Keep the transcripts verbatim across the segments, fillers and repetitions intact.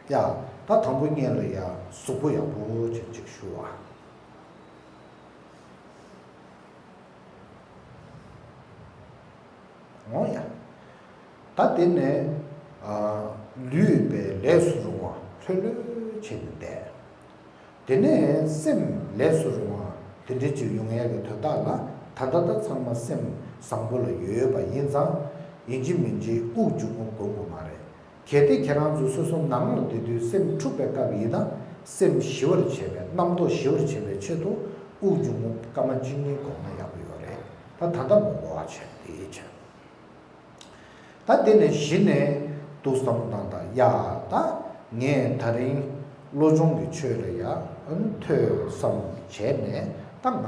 ཡ། ད་དང་པོ་ཉིད་ལ་ཡ་གཟུགས་པོ་ཡག་པོ་ཅིག་ཅིག་ཞུ་བ། འོ་ཡ། ད་དེ་ནས་ཨ་ལུས་པའི་ལས་སུ་རུང་བ་ལྷོད་ལྷོད་བྱས་ནས་བསྡད། དེ་ནས་སེམས་ལས་སུ་རུང་བ་དེ་འདྲ་ཅིག་ཡོང་ཡ་གི་དོན་དག་ལ། ད་ལྟ་ད་ཚང་མ་སེམས་བཟང་པོ་ལ་ཡོད་པ་ཡིན་ཙང་། ཡིན་གཅིག་མིན་གཅིག་དབུགས་འབྱུང་རྔུབ་སྒོམ་དགོས་མ་རེད། གལ་ཏེ་ཁྱེད་རང་ཚོ་སོ་སོ་ནང་ལ་བསྡད་དུས་སེམས་འཁྲུགས་པའི་སྐབས་ཡིན་ན། སེམས་ཞི་བར་བྱེད་པའི། རྣམ་རྟོག་ཞི་བར་བྱེད་པའི་ཆེད་དུ་དབུགས་འབྱུང་རྔུབ་སྐར་མ་གཅིག་གཉིས་སྒོམ་ན་ཡག་པོ་ཡོད་རེད། ད་ད་ལྟ་མ་འགོར་བ་བྱས་དེའི་ཕྱིར། ད་དེ་ནས་གཞི་ནས་འདུག་བསམ་བཏང་དང་། ཡ། ད་ངས་ད་རིང་བློ་སྦྱོང་གི་ཆོས་ལ་ཡ་ཐོས་བསམ་བྱས་ནས། ད་ང་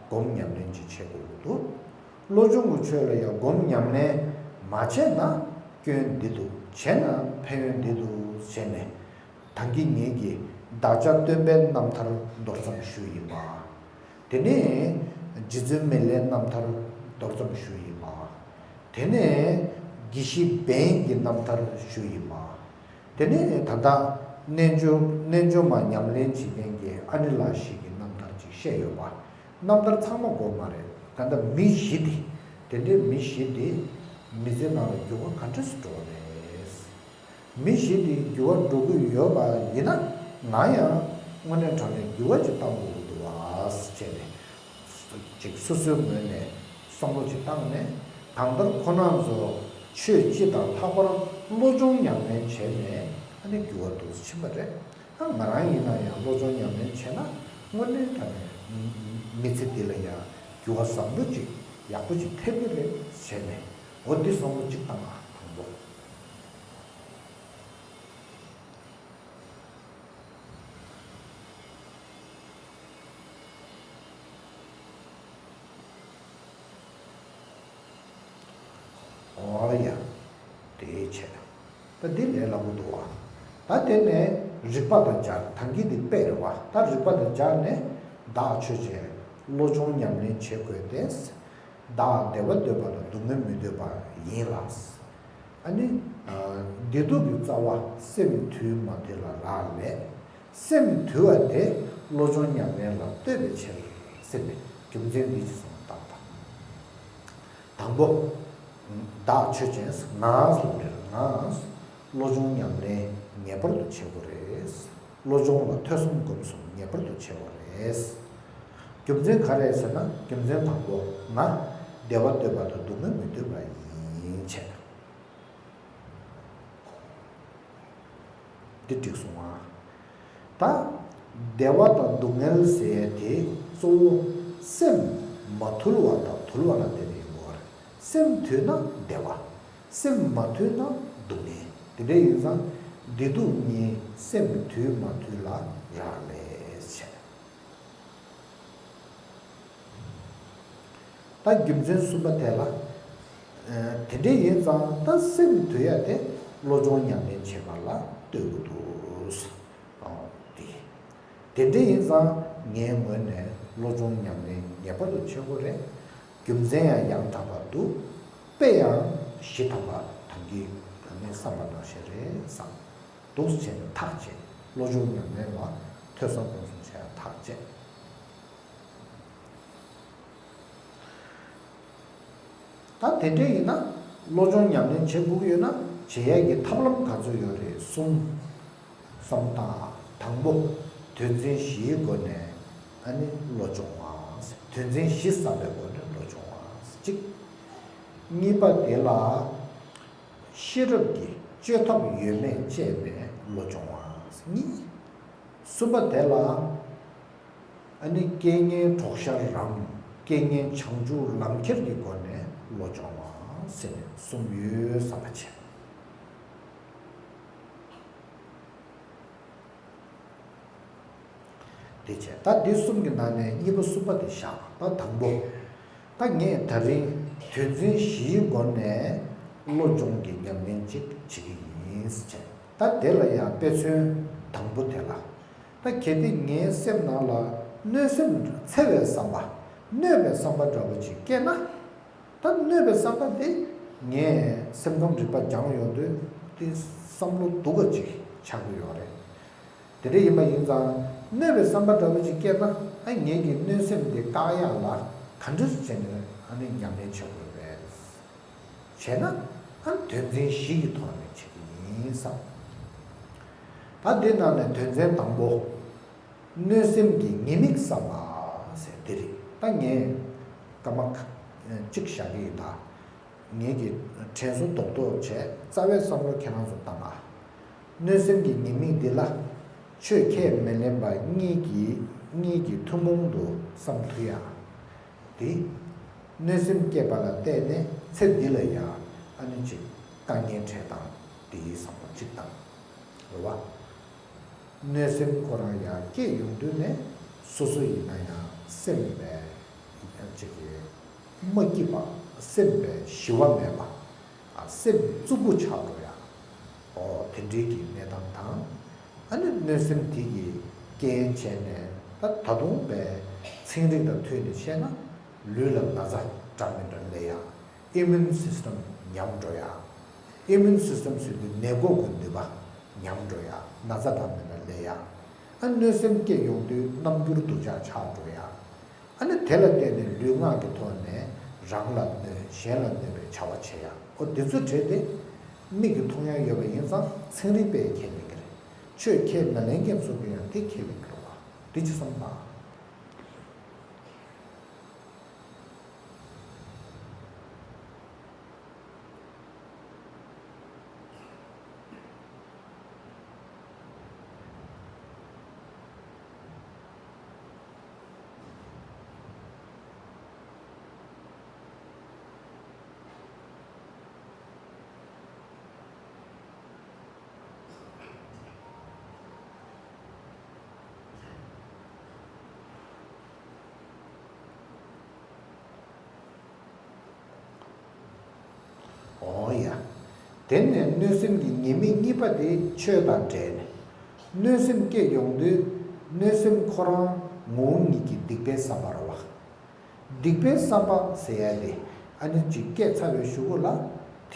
སྒོམ་ཉམས་ལེན་ཅིག་བྱེད་དགོས་ཀྱི་འདུག་བློ་སྦྱོང་གི་ཆོས་ལ་ཡང་སྒོམ་ཉམས་ལེན་མ་བྱས་ན་སྐྱོན་འདི་འདུག་བྱས་ན་ཕན་ཡོན་འདི་འདུག་ཟེར་ནས། ད་གིན་ངེད་ཀྱིས་བདག་ཅག་སྟོན་པའི་རྣམ་ཐར་མདོར་ཙམ་ཞུས་ཡིན་པ། དེ་ནས་རྗེ་བཙུན་མི་ལའི་རྣམ་ཐར་མདོར་ཙམ་ཞུས་ཡིན་པ། དེ་ནས་དགེ་བཤེས་བན་གྱི་རྣམ་ཐར་ཞུས་ཡིན་པ། དེ་ནས་ད་ལྟ་རྣལ་འབྱོར་རྣལ་འབྱོར་མ་ཉམས་ལེན་བྱེད་མཁན་གྱི་ཨ་ནེ་ལགས་ཤིག་གི་རྣམ་ཐར་ཅིག་བཤད་ཡོད་པ། རྣམ་ཐར་ཚང་མ་དགོས་མ་རེད། ད་ལྟ་མི་བཞི་དེ། དེ་འདྲའི་མི་བཞི་དེ་མི་ཚེ་ནང་ལ་འགྱུར་བ་ག་འདྲ་ཞིག་འགྲོ་བ་རེད། མི་བཞི་དེ་འགྱུར་བ་འགྲོ་གི་ཡོད་པ་ཡིན་ན། ང་ཡང་དངོས་གནས་དྲང་གནས་འགྱུར་བ་ཅིག་གཏང་དགོས་ཀྱི་འདུག་བ་ཟེར་ནས། ཅིག་སོ་སོའི་ངོས་ནས་བསམ་བློ་ཅིག་བཏང་ནས། གང་ལྟར་ཁོ་རང་ཚོ་ཆོས་སྤྱི་དང་ལྷག་པར་བློ་སྦྱོང་ཉམས་ལེན་བྱས་ནས། ཨ་ནི་འགྱུར་བ་འདུག་སེ་ཕྱིན་པ་རེད། ད་ང་རང་ཡིན་ན་ཡང་བློ་སྦྱོང་ཉམས་ལེན་བྱས་ན་དངོས་གནས་དྲང་གནས་མི་ཚེ་འདི་ལ་ཡང་འགྱུར་བ་བཟང་པོ་ཅིག་ཡག་པོ་ཅིག་ཐེབས་ཀྱི་རེད་བྱས་ནས། འོ་འདི་བསམ་བློ་ཅིག་བཏང་ཨ། དང་པོ། ཨོ་ཡ། དེའི་ཆེད། ད་འདི་ལས་སླ་པོ་འདུག་བ། ད་དེ་ནས་རིག་པ་དང་སྦྱར། ད་གིན་འདི་དཔེ་རེད་བ། ད་རིག་པ་དང་སྦྱར་ནས། བདག་ཆོས་ཅན། བློ་སྦྱོང་ཉམས་ལེན་བྱེད་དགོས་ཏེ། བདག་བདེ་བ་འདོད་པ་དང་སྡུག་བསྔལ་མི་འདོད་པ་ཡིན་ལ། ཨ་ནི། བདེ་སྡུག་གི་རྩ་བ་སེམས་དུལ་མ་དུལ་ལ་རག་ལས། སེམས་དུལ་བ་དེ་བློ་སྦྱོང་ཉམས་ལེན་ལ་ལྟོས་པའི་ཕྱིར་ཟེར་ནས་རྒྱུ་མཚན་འདི་ཅི་གསུངས་བཏང་དང་། དང་པོ། བདག་ཆོས་ཅན། ང་ལ་རེད། ང་བློ་སྦྱོང་ཉམས་ལེན་ངེས་པར་དུ་བྱེད་དགོས་རེད། བློ་སྦྱོང་ལ་ཐོས་བསམ་སྒོམ་གསུམ་ངེས་པར་དུ་བྱེད་དགོས་རེད། རྒྱུ་མཚན་ག་རེ་ཟེར་ན། རྒྱུ་མཚན་དང་པོ། ང་བདེ་བ་འདོད་པ་དང་སྡུག་བསྔལ་མི་འདོད་པ་ཡིན་བྱས། འདི་འགྲིག་སོང་ང་། ད་བདེ་བ་དང་སྡུག་བསྔལ་ཟེར་ཡས་དེ་གཙོ་བོ་སེམས་མ་དུལ་བ་དང་དུལ་བ་ལ་བརྟེན་ནས་ཡོང་གི་ཡོད་རེད། སེམས་དུལ་ན་བདེ་བ། སེམས་མ་དུལ་ན་སྡུག་བསྔལ། དེ་འདྲ་ཡིན་ཙང་བདེ་སྡུག་གཉིས་སེམས་དུལ་མ་དུལ་ལ་རག་ལས་བྱས། ད་རྒྱུ་མཚན་གསུམ་པ་དེ་ལ། ཨ། དེ་འདྲ་ཡིན་ཙང་ད་སེམས་དུལ་ཡ་དེ་བློ་སྦྱོང་ཉམས་ལེན་བྱེད་པ་ལ་ལྟོས་དགོས་འདུག་ཨོ། དེ། དེ་འདྲ་ཡིན་ཙང་ངའི་ངོས་ནས་བློ་སྦྱོང་ཉམས་ལེན་ངེས་པར་དུ་བྱེད་དགོས་རེད། རྒྱུ་མཚན་ཡང་ཡང་དྲག་པ་འདུག་དཔེ་ཡང་བཞི་ཐམ་པ་ཐམ་གྱི་ནས་བསམ་པ་ནང་བཞིན་རེད་བསམ། འདུག་སེ་བྱས་ནས་ཐག་བཅད། བློ་སྦྱོང་ཉམས་ལེན་ལ་ཐོས་བསམ་སྒོམ་གསུམ་བྱས་ཡ་ཐག་བཅད། ད་དེ་འདྲ་ཡིན་ན་བློ་སྦྱོང་ཉམས་ལེན་བྱེད་དགོས་ཀྱི་ཡོད་ན་བྱེད་ཡས་ཀྱི་ཐབས་ལམ་ག་ཚོད་ཡོད་རེད། གསུམ། བསམ་སྟངས། དང་པོ། དོན་ཚན་བཞིའི་སྒོ་ནས་ཨ་ནི་བློ་སྦྱོང་བ། དོན་ཚན་བཞི་བསམ་པའི་སྒོ་ནས་བློ་སྦྱོང་བ། གཅིག་གཉིས་པ་དེ་ལ་ཤེས་རབ་ཀྱི་བཅོས་ཐབས་ཡོད་མེད་དཔྱད་ནས་བློ་སྦྱོང་བ། གཉིས། གསུམ་པ་དེ་ལ་ཨ་ནི་རྐྱེན་ངན་གྲོགས་ཤར་རམ། རྐྱེན་ངན་བྱང་ཆུབ་ལམ་ཁྱེར་གྱི་སྒོ་ནས་བློ་སྦྱོང་བ་ཟེར་ནས་གསུམ་ཡོད་བསམ་པ་བྱས། དེ་བྱས། ད་འདི་གསུམ་གྱི་ནང་ནས་གཉིས་པ་གསུམ་པ་དེ་བཞག་ད་དང་པོ། ད་ངས་ད་རིང་དོན་ཚན་བཞིའི་སྒོ་ནས་བློ་སྦྱོང་གི་ཉམས་ལེན་ཅིག་བྱེད་ཀྱི་ཡིན་ཟེར་བྱས། ད་དེ་ལ་ཡང་དཔེ་མཚོན་དང་པོ་དེ་ལ། ད་གལ་ཏེ་ངའི་སེམས་ནང་ལ་གནོད་སེམས་འཚེ་བའི་བསམ་པ། གནོད་པའི་བསམ་པ་འདྲ་བོ་ཅིག་སྐྱེས་ན། ད་གནོད་པའི་བསམ་པ་དེ་ངས་སེམས་ཁམས་རིག་པ་སྦྱངས་ཡོང་དུས་དེ་བསམ་བློ་སྡུག་ག་ཅིག་ ཆགས་ཀྱི་ཡོད་རེད། དེ་འདྲ་ཡིན་པ་ཡིན་ཙང་གནོད་པའི་བསམ་པ་འདྲ་པོ་ཅིག་སྐྱེས་ན་ཨ་ངེད་ཀྱི་གནོད་སེམས་དེ་བཀག་ཡག་ལ་ག་འདྲ་བྱས་ནས་ཨ་ནི་ཉམས་ལེན་བྱེད་དགོས་རེད། བྱས་ན་ཨ་དོན་ཚན་བཞི་གི་ཐོག་ནས་བྱེད་ཀྱི་ཡིན་བསམ། ད་འདི་ནང་ནས་དོན་ཚན་དང་པོ། གནོད་སེམས་ཀྱི་ཉེས་དམིགས་བསམ་པ་ཟེར་འདི་རེད། ད་ངས་སྐར་མ་གཅིག་བཞག་གི་ཡིན་ད། ངེད་ཀྱིས་དྲན་གསོ་རྡོག་རྡོག་བྱས། རྩ་བའི་བསམ་བློ་ཁྱེད་རང་ཚོ་བཏང་ཨ། གནོད་སེམས་ཀྱི་ཉེས་དམིགས་འདི་ལ་ཆོས་ཁས་མི་ལེན་པ་གཉིས་ཀྱིས་གཉིས་ཀྱིས་ཐུན་མོང་དུ་བསམ་ཐུབ་ཡ། དེ་གནོད་སེམས་སྐྱེས་པ་ལ་བརྟེན་ནས་ཚེ་འདི་ལ་ཡང་ཨ་ནི་ཅིག་དཀའ་ངལ་འཕྲད་སྟངས་དེའི་བསམ་བློ་གཅིག་བཏང་། རེད་བ། གནོད་སེམས་ཁོ་རང་ཡང་སྐྱེས་ཡོང་དུས་ནས་སོ་སོ་ཡིན་ན་ཡང་སེམས་པའི་ཅིག་གི་མ་སྐྱིད་པ། སེམས་པའི་ཞི་བ་མེད་པ། ཨ་སེམས་རྩུབ་པོ་ཆགས་འགྲོ་ཡ། ཨོ་དེ་འདྲའི་གི་གནས་སྟངས་དང་། ཨ་ནི་གནོད་སེམས་དེ་གི་རྐྱེན་བྱས་ནས་ད་ད་དུང་པའི་ཚན་རིག་དང་མཐུན་ནས་བཤད་ན་ལུས་ལ་ན་ཚ་འདྲ་མི་འདྲ་སླེབས་ཡ། ཨི་མུན་སིས་ཊམ་ཉམས་འགྲོ་ཡ། ཨི་མུན་སིས་ཊམ་ཟེར་དུས་ནད་འགོག་གི་ནུས་པ་ཉམས་འགྲོ་ཡ། ན་ཚ་འདྲ་མི་འདྲ་སླེབས་ཡ། ཨ་གནོད་སེམས་སྐྱེ་ཡོང་དུས་རྣམ་འགྱུར་སྡུག་ཅག་ཆགས་འགྲོ་ཡ། ཨ་ནི་དེ་ལ་བརྟེན་ནས་ལུས་ངག་གི་ཐོག་ནས་རང་ལ་གནོད་གཞན་ལ་གནོད་པའི་བྱ་བ་བྱེད་ཡ། ཨོ་དེ་ཚོ་བྲལ་ཏེ་མིག་གིས་མཐོང་ཡ་ཡོད་པ་ཡིན་ཙང་ཚན་རིག་པས་ཁས་ལེན་གྱི་རེད། ཆོས་ཁས་མ་ལེན་མཁན་ཚོ་གིས་ཡང་དེ་ཁས་ལེན་གྱི་རེད་བ། དེ་ཅི་བསམ་པ། འོང་ཡ། དེ་ནས་གནོད་སེམས་ཀྱི་ཉེས་དམིགས་གཉིས་པ་དེ་ཆོས་དང་འབྲེལ་ནས། གནོད་སེམས་སྐྱེ་ཡོང་དུས་གནོད་སེམས་ཁོ་རང་ངོ་བོ་ཉིད་ཀྱིས་སྡིག་པའི་བསམ་པ་རེད་བ། སྡིག་པའི་བསམ་པ་ཟེར་ཡ་དེ་ཨ་ནི་ཅིག་སྐྱེས་ཚར་བའི་གཞུག་གུ་ལ་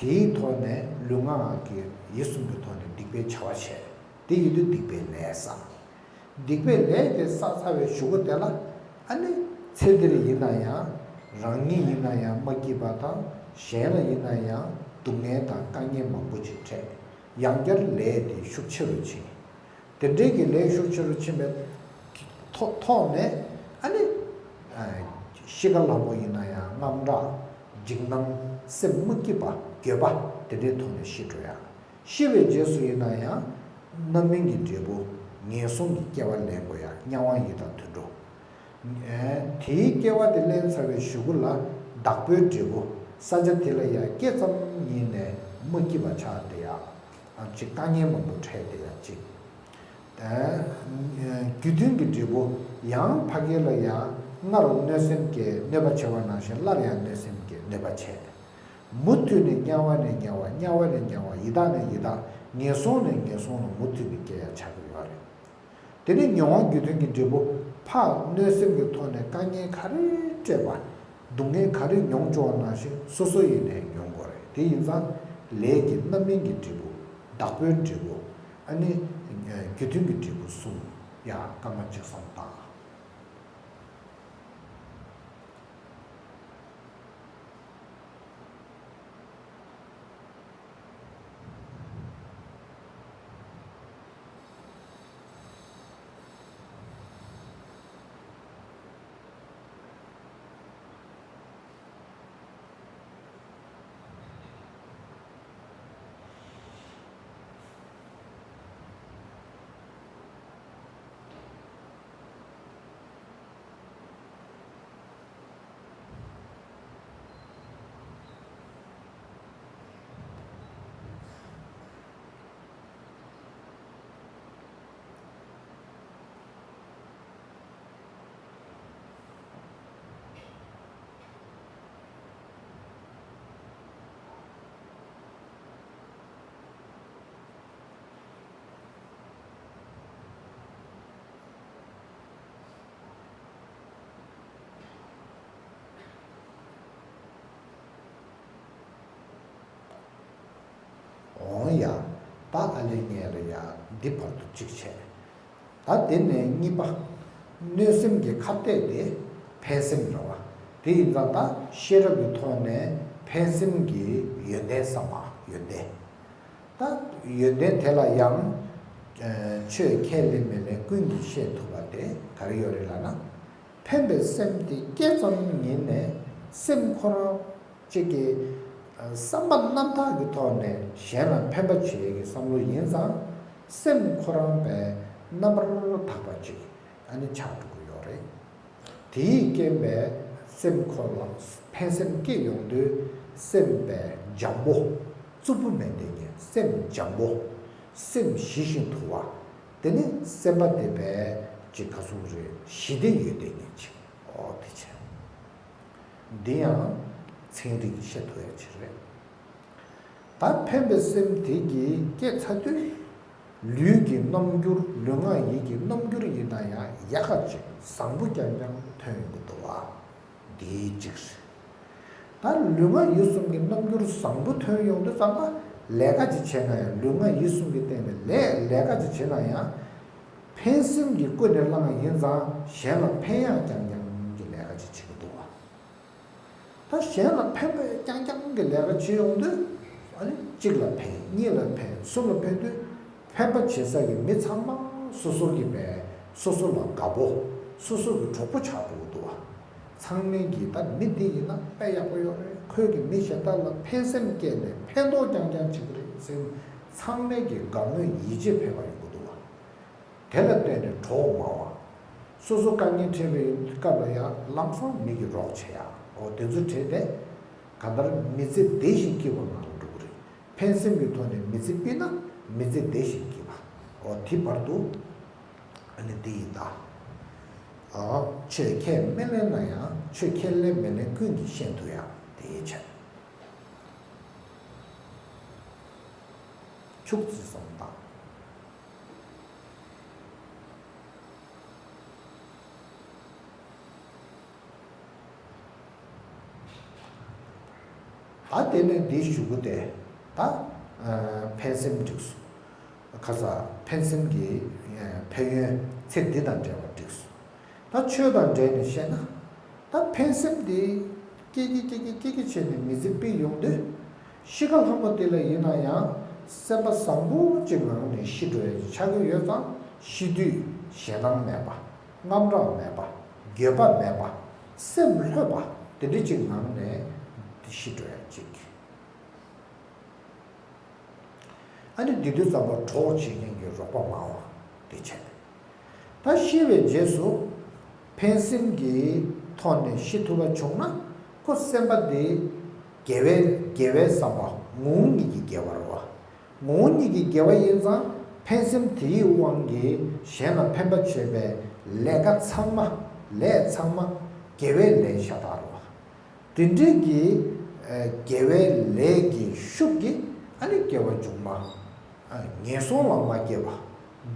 དེའི་ཐོག་ནས་ལུས་ངག་གི་ཡིད་གསུམ་གྱི་ཐོག་ནས་སྡིག་པའི་བྱ་བ་བྱས། དེ་ཡིན་དུས་སྡིག་པའི་ལས་བསགས། སྡིག་པའི་ལས་དེ་བསགས་ཚར་བའི་གཞུག་གུ་དེ་ལ་ཨ་ནི་ཚེ་འདིར་ཡིན་ན་ཡང་རང་ཉིད་ཡིན་ན་ཡང་མ་སྐྱིད་པ་དང་གཞན་ལ་ཡིན་ན་ཡང་སྡུག་བསྔལ་དང་དཀའ་ངལ་མང་པོ་ཅིག་འཕྲད། ཡང་བསྐྱར་ལས་དེ་ཤུགས་ཆེ་རུ་ཕྱིན། དེ་འདྲའི་གི་ལས་ཤུགས་ཆེ་རུ་ཕྱིན་པའི་ཐོག་ཐོག་ནས་ཨ་ནི་ཤི་ཁ་ལྷག་པོ་ཡིན་ན་ཡང་དངངས་སྐྲག་འཇིགས་སྣང་སེམས་མ་སྐྱིད་པ་འགྱོད་པ་དེ་འདྲའི་ཐོག་ནས་ཤི་འགྲོ་ཡ། ཤི་བའི་རྗེས་སུ་ཡིན་ན་ཡང་རྣམ་སྨིན་གྱི་འབྲས་བུ་ངན་སོང་གི་སྐྱེ་བ་ལེན་དགོས་ཡ། དམྱལ་བ་ཡི་དྭགས་དུད་འགྲོ། དེའི་སྐྱེ་བ་དེ་ལེན་ཚར་བའི་གཞུག་གུ་ལ་བདག་པོའི་འབྲས་བུ། ས་ཆ་དེ་ལ་ཡ་སྐྱེས་ཙམ་ཉིད་ནས་མ་སྐྱིད་པ་ཆགས་བསྡད་ཡ། ཅིག་དཀའ་ངལ་མང་པོ་འཕྲད་བསྡད་ཡ་གཅིག་རྒྱུ་མཐུན་གྱི་འབྲས་བུ། ཡང་ཕ་གི་ལ་ཡང་སྔར་གནོད་སེམས་ཀྱིས་གནོད་པ་བྱས་པ་ནང་བཞིན་སླར་ཡང་གནོད་སེམས་ཀྱིས་གནོད་པ་བྱས། མུ་མཐུད་ནས་དམྱལ་བ་ནས་དམྱལ་བ། དམྱལ་བ་ནས་དམྱལ་བ། ཡི་དྭགས་ནས་ཡི་དྭགས། ངན་སོང་ནས་ངན་སོང་ལ་མུ་མཐུད་ནས་སྐྱེ་ཡ་ཆགས་ཀྱི་ཡོད་རེད། དེ་ནི་མྱོང་བ་རྒྱུ་མཐུན་གྱི་འབྲས་བུ། ཕར་གནོད་སེམས་ཀྱི་ཐོག་ནས་དཀའ་ངལ་ག་རེ་སྤྲད་པ། སྡུག་བསྔལ་ག་རེ་མྱོང་བཅུག་པ་ནང་བཞིན་སོ་སོ་ཡིན་ནའི་མྱོང་དགོས་རེད། དེ་ཡིན་ཙང་ལས་ཀྱི་རྣམ་སྨིན་གྱི་འབྲས་བུ། བདག་པོའི་འབྲས་བུ། ཨ་ནི་རྒྱུ་མཐུན་གྱི་འབྲས་བུ་གསུམ་ཡ་སྐར་མ་གཅིག་བསམ་བཏང་། འོང་ཡ། ད་ཨ་ལེ་ངས་ལ་ཡ་ འདི་བར་དུ་གཅིག་བྱས། ད་དེ་ནས་གཉིས་པ། གནོད་སེམས་ཀྱི་ཁ་གཏད་དེ་ཕན་སེམས་རེད་བ། དེ་ཡིན་ཙང་ད་ཤེས་རབ་ཀྱི་ཐོག་ནས་ཕན་སེམས་ཀྱི་ཡོན་ཏན་བསམ་པ་ཡོན་ཏན། ད་ཡོན་ཏན་དེ་ལ་ཡང་ཆོས་ཁས་ལེན་མི་ལེན་ཀུན་གྱིས་ཤེས་ཐུབ་པ་དེ་ག་རེ་ཡོད་རེད་ལབ་ན། ཕན་པའི་སེམས་དེ་སྐྱེས་ཙམ་ཉིད་ནས་སེམས་ཁོ་རང་གཅིག་གི་བསམ་པ་རྣམ་དག་གི་ཐོག་ནས་གཞན་ལ་ཕན་པ་བྱེད་ཀྱི་བསམ་བློ་ཡིན་ཙང་སེམས་ཁོ་རང་པའི་རྣམ་པར་དག་པ་ཅིག་ཨ་ནི་ཆགས་འགྲོ་གི་ཡོད་རེད། དེའི་རྐྱེན་པས་སེམས་ཁོ་ལ་ཕན་སེམས་སྐྱེ་ཡོང་དུས་སེམས་པའི་འཇམ་པོ། རྩུབ་པོ་མེད་དེ་ཉིད་སེམས་འཇམ་པོ། སེམས་ཞི་ཞིང་དུལ་བ། དེ་ནི་སེམས་པ་དེ་བས་ཅིག་ག་ཟུག་རེད་ཞི་བདེ་ཡོད་དེ་ཉིད་ཅིག་ཨོ་དེ་བྱས། འདི་ཡང་ཚན་རིག་བཤད་ཐུབ་ཡ་ཅིག་རེད། ད་ཕན་པའི་སེམས་དེ་གིས་སྐྱེས་ཚར་དུས། ལུས་ཀྱི་རྣམ་འགྱུར་ལུས་ངག་ཡིད་ཀྱི་རྣམ་འགྱུར་ཡིན་ན་ཡང་ཡག་ག་ཅིག་བཟང་པོ་རྐྱང་རྐྱང་ཐོན་ཡོང་གི་འདུག་བ། འདིའི་གཅིག་རེད། ད་ལུས་ངག་ཡིད་གསུམ་གྱི་རྣམ་འགྱུར་བཟང་པོ་ཐོན་ཡོང་དུས་ཙམ་པ་ལས་ཀ་ཅིག་བྱས་ན་ཡང་ལུས་ངག་ཡིད་གསུམ་གྱི་སྟེང་ནས་ལས་ལས་ཀ་ཅིག་བྱས་ན་ཡང་། ཕན་སེམས་ཀྱིས་ཀུན་ནས་བསླངས་ཡིན་ཙང་གཞན་ལ་ཕན་ཡག་རྐྱང་རྐྱང་གི་ལས་ཀ་ཅིག་བྱེད་ཀྱི་འདུག་བ། ད་གཞན་ལ་ཕན་པའི་རྐྱང་རྐྱང་གི་ལས་ཀ་བྱེད་ཡོང་དུས་ཨ་ནི་གཅིག་ལ་ཕན་གཉིས་ལ་ཕན་གསུམ་ལ་ཕན་དུས་ཕན་པ་བྱེད་ས་གི་མི་ཚང་མ་སོ་སོ་གི་བས་སོ་སོ་ལ་དགའ་པོ་སོ་སོ་གི་གྲོགས་པོ་ཆགས་འགྲོ་གི་འདུག་བ། ཚང་མས་ཀྱིས་ད་མི་འདི་ཡིན་ན་དཔེ་ཡག་པོ་ཡོད་རེད། ཁོས་ཀྱི་མི་གཞན་དག་ལ་ཕན་སེམས་སྐྱེས་ནས་ཕན་ཐོགས་རྐྱང་རྐྱང་བྱེད་ཀྱི་རེད་ཟེར་ཚང་མས་ཀྱིས་དགའ་མོས་ཡིད་ཆེས་འཕེལ་བ་ཡོང་གི་འདུག་བ། དེ་ལ་བརྟེན་ནས་གྲོགས་མང་བ། སོ་སོ་དཀའ་ངལ་འཕྲད་པའི་སྐབས་ལ་ཡང་ལམ་སང་མི་གི་རོགས་བྱེད་ཡ། འོ་དེ་ཚོ་བྲལ་ཏེ། གང་ལྟར་མི་ཚེ་བདེ་ཞིང་སྐྱིད་པ་ངང་ལ་འགྲོ་གི་རེད། ཕན་སེམས་ཀྱི་ཐོག་ནས་མི་ཚེ་སྐྱིད་ན་མི་ཚེ་བདེ་ཞིང་སྐྱིད་པ། འོ་དེ་བར་དུ། ཨ་ནི་འདི་ཡིན་ད། ཨ། ཆོས་ཁས་མི་ལེན་ན་ཡང་ཆོས་ཁས་ལེན་མི་ལེན་ཀུན་གྱིས་ཤེས་ཐུབ་ཡ་དེའི་ཆེད། ཕྱུགས་རྩི་བསམ་དང་། ད་དེ་ནས་འདི་ཞུ་གི་དེ་ད་ཕན་སེམས་འགྲིགས་སོང་། ཁ་ས་ཕན་སེམས་ཀྱི་ཕན་ཡོན་ཚེ་འདི་དང་འབྲེལ་བ་འགྲིགས་སོང་། ད་ཆོས་དང་འབྲེལ་ནས་བཤད་ན། ད་ཕན་སེམས་དེ་སྐྱེ་གི་སྐྱེ་གི་སྐྱེ་གི་བྱས་ནས་མི་ཚེ་སྤེལ་ཡོང་དུས། ཤི་ཁ་ལྷ་མོ་དེ་ལ་ཡིན་ན་ཡང་སེམས་པ་བཟང་པོ་ཅིག་ངང་ནས་ཤི་འགྲོ་ཡ་ཆགས་ཀྱི་ཡོད་ཙང་ཤི་དུས་ཞེད་སྣང་མེད་པ། དངངས་སྐྲག་མེད་པ། འགྱོད་པ་མེད་པ། སེམས་ལྷོད་པ་དེ་འདྲ་ཅིག་ངང་ནས་ཤི་འགྲོ་ཡ་ཅིག་ཨ་ནི་དེ་དུས་ཙམ་པ་གྲོགས་བྱེད་མཁན་གྱི་རོགས་པ་མང་བ་དེ་བྱས། ད་ཤི་བའི་རྗེས་སུ་ཕན་སེམས་ཀྱི་ཐོག་ནས་ཤི་ཐུབ་པ་བྱུང་ན་ཁོ་སེམས་པ་དེ་དགེ་བའི་དགེ་བའི་བསམ་པ་ངོ་བོ་ཉིད་ཀྱི་དགེ་བ་རེད་བ། ངོ་བོ་ཉིད་ཀྱི་དགེ་བ་ཡིན་ཙང་ཕན་སེམས་དེའི་དབང་གིས་གཞན་ལ་ཕན་པ་བྱེད་པའི་ལས་ཀ་ཚང་མ་ལས་ཚང་མ་དགེ་བའི་ལས་ཤ་སྟག་རེད་བ། དེ་འདྲའི་གི་དགེ་བའི་ལས་ཀྱི་ཤུགས་ཀྱིས་ཨ་ནི་སྐྱེ་བ་མཇུག་མ་ངན་སོང་ལ་མ་སྐྱེ་བ་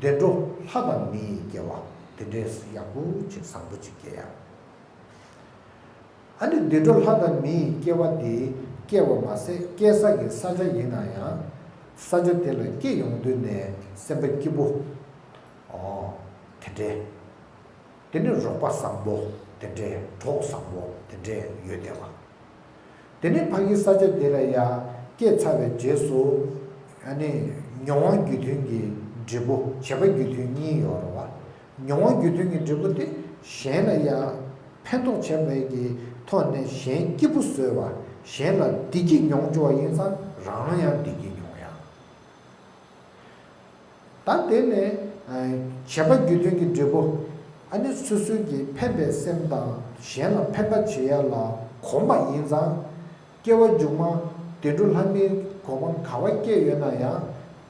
བདེ་འགྲོ་ལྷ་དང་མི་ཡི་སྐྱེ་བ་དེ་འདྲའི་ཡག་པོ་ཅིག་བཟང་པོ་ཅིག་སྐྱེ་ཡ། ཨ་ནི་བདེ་འགྲོ་ལྷ་དང་མི་ཡི་སྐྱེ་བ་དེ་སྐྱེ་བ་མ་ཟད་སྐྱེ་ས་གི་ས་ཆ་ཡིན་ན་ཡང་ས་ཆ་དེ་ལ་སྐྱེ་ཡོང་དུས་ནས་སེམས་པ་སྐྱིད་པོ། ཨོ། དེ་འདྲའི། དེ་ནི་རོགས་པ་བཟང་པོ་དེ་འདྲའི་གྲོགས་བཟང་པོ་དེ་འདྲའི་ཡོད་བསྡད་པ། དེ་ནི་ཕ་གི་ས་ཆ་དེ་ལ་ཡ་སྐྱེས་ཚར་བའི་རྗེས་སུ་ཨ་ནི་མྱོང་བ་རྒྱུ་མཐུན་གྱི་འབྲས་བུ་བྱེད་པ་རྒྱུ་མཐུན་གཉིས་ཡོད་རེད་བ། མྱོང་བ་རྒྱུ་མཐུན་གྱི་འབྲས་བུ་དེ་གཞན་ལ་ཡ་ཕན་ཐོགས་བྱས་པའི་གི་ཐོག་ནས་གཞན་སྐྱིད་པོ་བཟོས་པ་གཞན་ལ་བདེ་སྐྱིད་མྱོང་བཅུག་པ་ཡིན་ཙང་རང་ཡང་བདེ་སྐྱིད་མྱོང་ཡ། ད་དེ་ནས་བྱེད་པ་རྒྱུ་མཐུན་གྱི་འབྲས་བུ། ཨ་ནི་སོ་སོའི་གི་ཕན་པའི་སེམས་དང་གཞན་ལ་ཕན་པ་བྱེད་ཡ་ལ་གོམས་པ་ཡིན་ཙང་། སྐྱེ་བ་མཇུག་མ་བདེ་འགྲོ་ལྷ་མིའི་གོ་འཕང་ག་བ་སྐྱེས་ཡོད་ན་ཡང་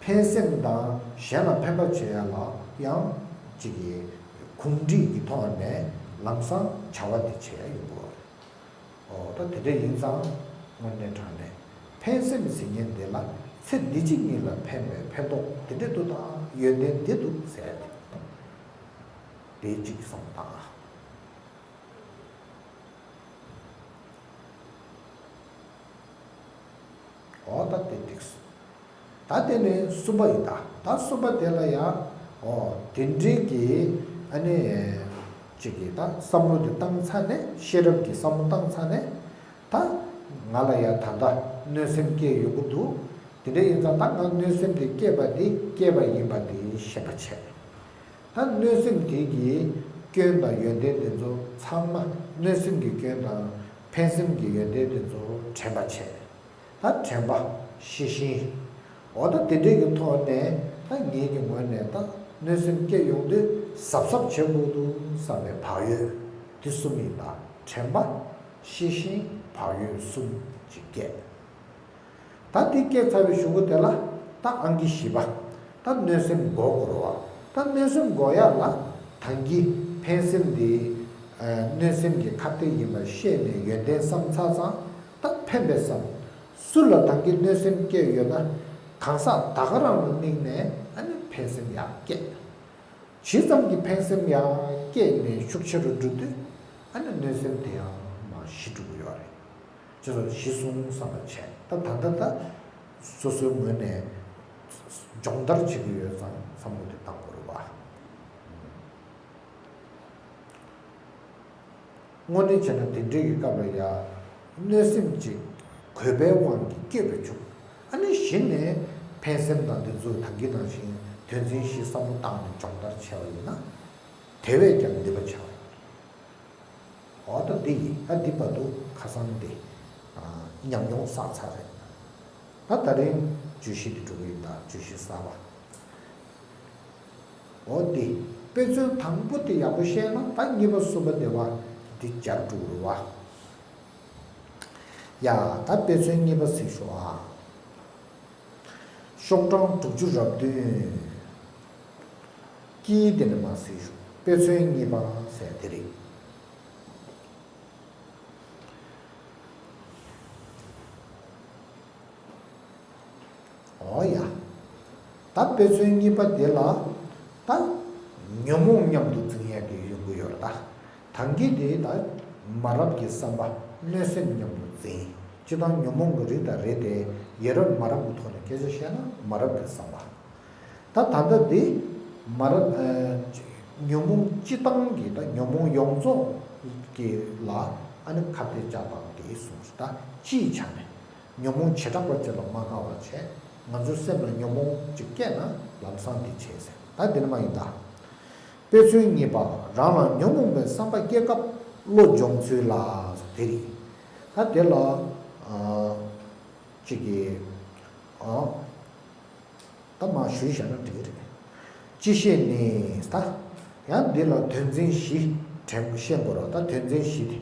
ཕན་སེམས་དང་གཞན་ལ་ཕན་པ་བྱེད་ཡ་ལ་ཡང་གཅིག་གི་གུང་འགྲིག་གི་ཐོག་ནས་ལམ་སང་བྱ་བ་དེ་བྱེད་ཡ་ཡོད་དགོས། ཨོ་ད་དེ་འདྲ་ཡིན་ཙང་དངོས་གནས་དྲང་གནས་ཕན་སེམས་ཟེར་མཁན་དེ་ལ་ཚེ་འདི་ཕྱི་གཉིས་ལ་ཕན་པའི་ཕན་ཐོགས་དེ་འདྲ་འདུག་དང་ཡོན་ཏན་འདི་འདུག་ཟེར་ཏེ་དེ་གཅིག་གསུངས་དང་། ཨོ་ད་དེ་འགྲིག་སོང་། ད་དེ་ནས་གསུམ་པ་ཡིན་ད། ད་གསུམ་པ་དེ་ལ་ཡང་། ཨོ་དེ་འདྲའི་གི་ཨ་ནི་ཅིག་གི་ད་བསམ་བློ་དེ་བཏང་ཚར་ནས། ཤེས་རབ་ཀྱི་བསམ་བློ་བཏང་ཚར་ནས། ད་ང་ལ་ཡང་ད་ལྟ་གནོད་སེམས་སྐྱེ་ཡོང་གི་འདུག་དེ་འདྲ་ཡིན་ཙང་ད་ང་གནོད་སེམས་དེ་སྐྱེས་པ་དེ་སྐྱེས་པ་ཡིན་པ་དེ་ཤེས་པ་བྱས། ད་གནོད་སེམས་དེ་གི་སྐྱོན་དང་ཡོན་ཏན་དེ་ཚོ་ཚང་མ། གནོད་སེམས་ཀྱི་སྐྱོན་དང་ཕན་སེམས་ཀྱི་ཡོན་ཏན་དེ་ཚོ་དྲན་པ་བྱས། ད་དྲན་པ། ཤེས་བཞིན། འོ་ད་དེ་འདྲས་ཀྱི་ཐོག་ནས་ད་ངེད་ཀྱི་ངོས་ནས་ད་གནོད་སེམས་སྐྱེ་ཡོང་དུས་གཟབ་གཟབ་བྱེད་དགོས་འདུག་བསམ་པའི་བག་ཡོད་དེ་གསུམ་ཡིན་ད། དྲན་པ། ཤེས་བཞིན། བག་ཡོད་གསུམ་ཅིག་སྐྱེས། ད་དེ་སྐྱེས་ཚར་བའི་གཞུག་གུ་དེ་ལ་ད་ཨང་ཀི་བཞི་པ། ད་གནོད་སེམས་འགོག་དགོས་རེད་བ། ད་གནོད་སེམས་འགོག་ཡག་ལ་ད་གིན་ཕན་སེམས་དེ་གནོད་སེམས་ཀྱི་ཁ་གཏད་ཡིན་པ་ཤེས་ནས་ཡོན་ཏན་བསམ་ཚར་ཙང་། ད་ཕན་པའི་བསམ། སུ་ལ་ད་གིན་གནོད་སེམས་སྐྱེས་ཡོད་ན། གང་ཟག་ད་ག་རང་ལ་དམིགས་ནས་ཨ་ནི་ཕན་སེམས་ཡག་སྐྱེས། ཇི་ཙམ་གྱི་ཕན་སེམས་ཡག་སྐྱེས་ནས་ཤུགས་ཆེ་རུ་འགྲོ་དུས། ཨ་ནི་གནོད་སེམས་དེ་ཡང་མར་ཞི་འགྲོ་གི་ཡོད་རེད། ཅེས་སོགས་གཞི་བཟུང་བསམ་པ་བྱས། ད་ད་ལྟ་ད་སོ་སོའི་ངོས་ནས་སྦྱོང་བརྡར་བྱེད་ཀྱི་ཡོད་ཙང་བསམ་བློ་དེ་བཏང་དགོས་རེད་བ། དངོས་གནས་བྱས་ན་དེ་འདྲའི་གི་སྐབས་ལ་ཡ། གནོད་སེམས་ཅིག་གུས་པའི་དབང་གིས་སྐྱེས་པ་བྱུང་། ཨ་ནི་གཞི་ནས་ཕན་སེམས་དང་དེ་ཚོ་ད་གིན་ནང་བཞིན་དོན་ཚན་བཞི་བསམ་བློ་བཏང་ནས་སྦྱོང་བརྡར་བྱས་པ་ཡིན་ན། དེ་བས་ཀྱང་ནུས་པ་ཆེ་བ་ཡིན། འོ་ད་འདི་ཡིན། ད་འདི་བར་དུ་ཁ་སང་དེ་ཉམས་མྱོང་བསགས་ཚར་རེད། ད་ད་རིང་བརྗོད་གཞི་འདི་འགྲོ་གི་ཡིན། ད་བརྗོད་གཞི་གསར་པ། འོ་དེ། དཔེ་མཚོན་དང་པོ་དེ་ཡག་པོ་ཤེས་ན། ད་གཉིས་པ་གསུམ་པ་དེ་བ་འདི་སྦྱར་འགྲོ་གི་རེད་བ། ཡ། ད་དཔེ་མཚོན་གཉིས་པ་གཟིགས་ཤོག་ཨ། ཤོག་གྲངས་དྲུག་ཅུ་རེ་བདུན། དཀྱིལ་དེ་ནས་མར་གཟིགས་ཤོག་དཔེ་མཚོན་གཉིས་པ་ཟེར་དེ་རེད། འོ་ཡ། ད་དཔེ་མཚོན་གཉིས་པ་དེ་ལ། ད་ཉོན་མོངས་མཉམ་དུ་འཛིན་ཡག་གི་ཡོང་གི་ཡོད་རེད་ད། ད་གིན་དེ་ད་མ་རབས་ཀྱི་བསམ་པ་གནོད་སེམས་མཉམ་དུ་འཛིན། སྤྱིར་བཏང་ཉོན་མོངས་ཀྱི་རིགས་དང་རིགས་དེ་ཡ་རབས་མ་རབས་ཀྱི་ཐོག་ནས་སྐད་ཆ་བཤད་ན་མ་རབས་ཀྱི་བསམ་པ། ད་ད་ལྟ་འདི་མ་རབས། ཨ། ཉོན་མོངས་སྤྱི་བཏང་གི། ད་ཉོན་མོངས་ཡོངས་རྫོགས་ཀྱི་ལ་ཨ་ནི་ཁ་གཏད་བཅག་སྟངས་དེ་གསུངས་སོང་། ད་སྤྱིའི་ཆ་ནས་ཉོན་མོངས་བྱེ་བྲག་པ་ཅིག་ལ་མ་དགའ་བ་བྱས། ང་ཚོའི་སེམས་ལ་ཉོན་མོངས་ཅིག་སྐྱེས་ན་ལམ་སང་འདི་བྱས་ཟེར། ད་འདི་ནི་མ་ཡིན་ད། དཔེ་མཚོན་གཉིས་པ། རང་ལ་ཉོན་མོངས་པའི་བསམ་པ་སྐྱེ་སྐབས་བློ་སྦྱོང་ཚུལ་ལ་དེ་རེད། ད་དེ་ལ། ཨ། གཅིག་གིས། ཨ། ད་མར་ཞུས་བཞག་ན་འགྲིག་གི་རེད། སྤྱི་བཤད་ནི་ད། ཡང་འདི་ལ་དོན་ཚན་བཞི་དྲན་ཤེས་དགོས་རེད། ད་དོན་ཚན་བཞི་དེ།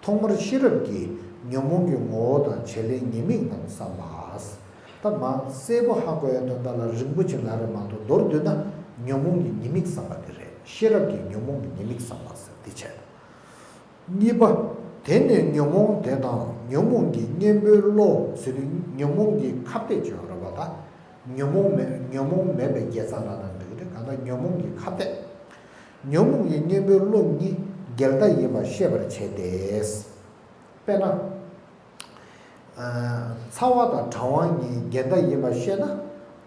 ཐོག་མར་ཤེས་རབ་ཀྱིས་ཉོན་མོངས་ཀྱི་ངོ་བོ་དང་བྱེད་ལས་ཉེས་དམིགས་རྣམས་བསམ་པ། ད་མར་གསལ་པོ་ཧ་གོ་ཡ་དོན་དག་ལ་རིང་པོ་ཅིག་ལབ་རེད་མ་གཏོགས། མདོར་བསྡུས་ན་ཉོན་མོངས་ཀྱི་ཉེས་དམིགས་བསམ་པ་དེ་རེད། ཤེས་རབ་ཀྱིས་ཉོན་མོངས་ཀྱི་ཉེས་དམིགས་བསམ་པ་ཟེར་འདི་བྱས། གཉིས་པ། དེ་ནས་ཉོན་མོངས་དེ་དང་ཉོན་མོངས་ཀྱི་གཉེན་པོའི་བློ་ཟེར་དུས། ཉོན་མོངས་ཀྱི་ཁ་གཏད་ཅིག་ཡོད་རེད་པ། ད་ཉོན་མོངས་མེད། ཉོན་མོངས་མེད་པའི་དགེ་རྩ་ལབ་ན་འགྲིག་གི་རེད། གང་ལྟར་ཉོན་མོངས་ཀྱི་ཁ་གཏད། ཉོན་མོངས་ཀྱི་གཉེན་པོའི་བློ་གཉིས་འགལ་ཟླ་ཡིན་པ་ཤེས་པར་བྱས་ཏེ། དཔེར་ན། ཨ། ཚ་བ་དང་གྲང་བ་གཉིས་འགལ་ཟླ་ཡིན་པ་ཤེས་ན།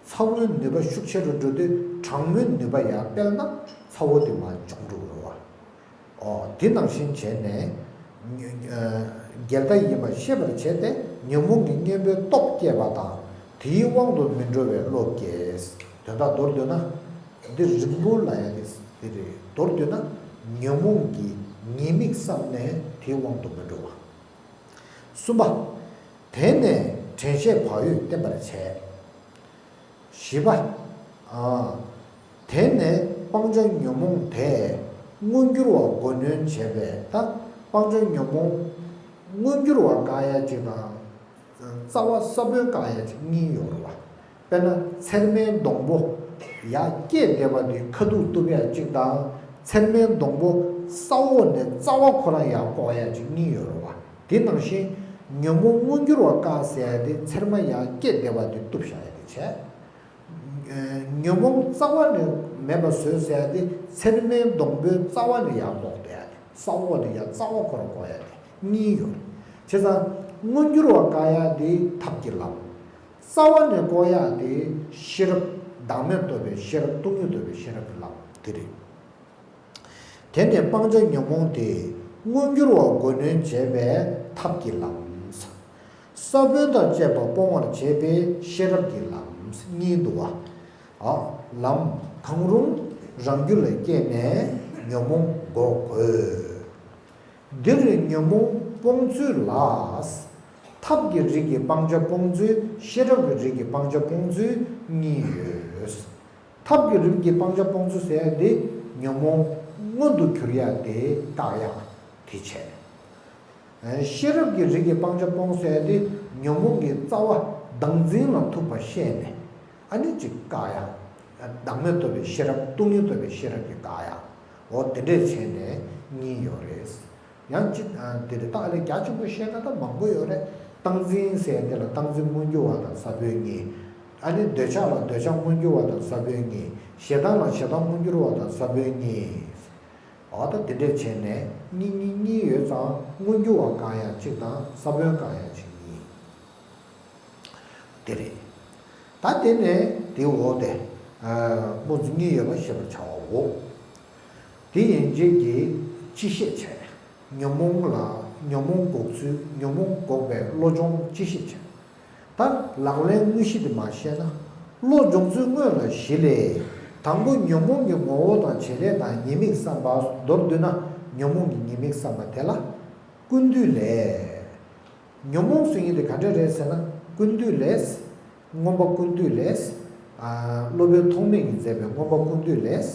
ཚ་བོའི་ནུས་པ་ཤུགས་ཆེ་རུ་འགྲོ་དུས་གྲང་མོའི་ནུས་པ་ཡར་སྤེལ་ན་ཚ་བོ་དེ་མར་འཇོམས་འགྲོ་གི་རེད་བ། ཨོ། དེ་ནང་བཞིན་བྱས་ནས། ཨ། འགལ་ཟླ་ཡིན་པ་ཤེས་པར་བྱས་ཏེ། ཉོན་མོངས་ཀྱི་གཉེན་པོའི་སྟོབས་བསྐྱེད་པ་དང་། དེའི་དབང་དུ་མི་འགྲོ་བའི་བློ་བསྐྱེད། དོན་དག་མདོར་བསྡུས་ན། འདི་རིང་པོ་ལབ་ཡ་དེ་འདི་རེད། མདོར་བསྡུས་ན་ཉོན་མོངས་ཀྱི་ཉེས་དམིགས་བསམས་ནས་དེའི་དབང་དུ་མི་འགྲོ་བ། གསུམ་པ། དེ་ནས་དྲན་ཤེས་བག་ཡོད་བསྟེན་པར་བྱས། བཞི་པ། ཨ། དེ་ནས་སྤང་བྱ་ཉོན་མོངས་དེས་མངོན་གྱུར་བ་མགོ་གནོན་བྱས་པས། ད་སྤང་བྱ་ཉོན་མོངས་མངོན་གྱུར་བ་བཀག་ཡ་གཅིག་དང་། རྩ་བ་ས་བོན་བཀག་ཡ་གཅིག་གཉིས་ཡོད་རེད་བ། དཔེར་ན་ཚེར་མའི་སྡོང་པོ་ཡར་སྐྱེས་བསྡད་པ་དེ་ཁ་ཐུག་གཏུབ་ཡ་གཅིག་དང་། ཚེར་མའི་སྡོང་པོ་ས་འོག་ནས་རྩ་བ་ཁོ་རང་ཡར་བཀོག་ཡ་གཅིག་གཉིས་ཡོད་རེད་བ། དེ་ནང་བཞིན་ཉོན་མོངས་མངོན་གྱུར་བ་བཀག་ཟེར་ཡ་དེ་ཚེར་མ་ཡར་སྐྱེས་བསྡད་པ་དེ་གཏུབ་བཞག་ཡ་དེ་བྱས། ཉོན་མོངས་རྩ་བ་ནས་མེད་པ་བཟོས་ཟེར་ཡ་དེ་ཚེར་མའི་སྡོང་པོའི་རྩ་བ་ནས་ཡར་བཀོག་བསྡད་ཡ་དེ། ས་འོག་ནས་ཡར་རྩ་བ་ཁོ་རང་བཀོག་ཡ་དེ་གཉིས་ཡོད། བྱས་ཙང་མངོན་གྱུར་བ་བཀག་ཡ་དེ་ཐབས་ཀྱི་ལམ། རྩ་བ་ནས་བཀོག་ཡ་དེ་ཤེས་རབ། བདག་མེད་རྟོགས་པའི་ཤེས་རབ་སྟོང་ཉིད་རྟོགས་པའི་ཤེས་རབ་ཀྱི་ལམ་དེ་རེད། དེ་ནས་སྤང་བྱ་ཉོན་མོངས་དེ་མངོན་གྱུར་བ་མགོ་གནོན་བྱེད་པའི་ཐབས་ཀྱི་ལམ། ས་བོན་དང་བཅས་པ་སྤོང་བར་བྱེད་པའི་ཤེས་རབ་ཀྱི་ལམ་གཉིས་འདུག་བ། ཨ། ལམ་གང་རུང་རང་རྒྱུད་ལ་སྐྱེས་ནས་ཉོན་མོངས་འགོག་དགོས། འདིར་ཉོན་མོངས་སྤོང་ཚུལ་ལ། ཐབས་ཀྱི་རིགས་ཀྱི་སྤང་བྱ་སྤོང་ཚུལ། ཤེས་རབ་ཀྱི་རིགས་ཀྱི་སྤང་བྱ་སྤོང་ཚུལ་གཉིས་ཡོད། ཐབས་ཀྱི་རིགས་ཀྱི་སྤང་བྱ་སྤོང་ཚུལ་ཟེར་ཡ་དེ་ཉོན་མོངས་མངོན་དུ་གྱུར་ཡ་དེ་བཀག་ཡ་དེ་བྱས། ཤེས་རབ་ཀྱི་རིགས་ཀྱི་སྤང་བྱ་སྤོང་ཟེར་ཡ་དེ་ཉོན་མོངས་ཀྱི་རྩ་བ་བདག་འཛིན་ལ་ཐུག་པ་ཤེས་ནས་ཨ་ནི་ཅིག་བཀག་ཡ། བདག་མེད་རྟོགས་པའི་ཤེས་རབ་སྟོང་ཉིད་རྟོགས་པའི་ཤེས་རབ་ཀྱིས་བཀག་ཡ། འོ་དེ་འདྲས་བྱས་ནས་གཉིས་ཡོད་རེད། ཡང་གཅིག་ཨ། དེ་རེད། ད་ཨ་ལས་རྒྱ་ཆེན་པོ་བཤད་ན་ད་མང་པོ་ཡོད་རེད། སྟངས་འཛིན་ཟེར་དེ་ལ་སྟངས་འཛིན་མངོན་གྱུར་བ་དང་ས་བོན་གཉིས། ཨ་ནི་འདོད་ཆགས་ལ་འདོད་ཆགས་མངོན་གྱུར་བ་དང་ས་བོན་གཉིས། ཞེ་སྡང་ལ་ཞེ་སྡང་མངོན་གྱུར་བ་དང་ས་བོན་གཉིས། འོ་ད་དེ་འདྲས་བྱས་ནས་གཉིས་གཉིས་གཉིས་ཡོད་ཙང་མངོན་གྱུར་བ་བཀག་ཡ་གཅིག་དང་ས་བོན་བཀག་ཡ་གཅིག་གཉིས། དེ་རེད། ད་དེ་ནས་དེའི་འོག་དེ། སྨོན་ཚིག་གཉིས་ཡོད་པ་ཤེས་པར་བྱའོ། དེ་ཡན་ཆད་ཀྱིས་ཅི་ཤེས་བྱ། ཉོན་མོངས་ལ་ཉོན་མོངས་འགོག་ཚུལ། ཉོན་མོངས་འགོག་པའི་བློ་སྦྱོང་ཅི་ཤེས་བྱ། ད་ལག་ལེན་དངོས་གཞི་དེ་མ་ཤེས་ན། བློ་སྦྱོང་ཚུལ་དངོས་ལ་གཞི་ལས། དང་པོ་ཉོན་མོངས་ཀྱི་ངོ་བོ་དང་བྱེད་ལས་དང་ཉེས་དམིགས་བསམ་པ། མདོར་བསྡུ་ན་ཉོན་མོངས་ཀྱི་ཉེས་དམིགས་བསམ་པ་དེ་ལ་ཀུན་བཏུས་ལས། ཉོན་མོངས་ཟེར་མཁན་དེ་ག་འདྲ་རེད་ཟེར་ན། ཀུན་བཏུས་ལས། མངོན་པ་ཀུན་བཏུས་ལས། ཨ། སློབ་དཔོན་ཐོགས་མེད་ཀྱིས་མཛད་པའི་མངོན་པ་ཀུན་བཏུས་ལས།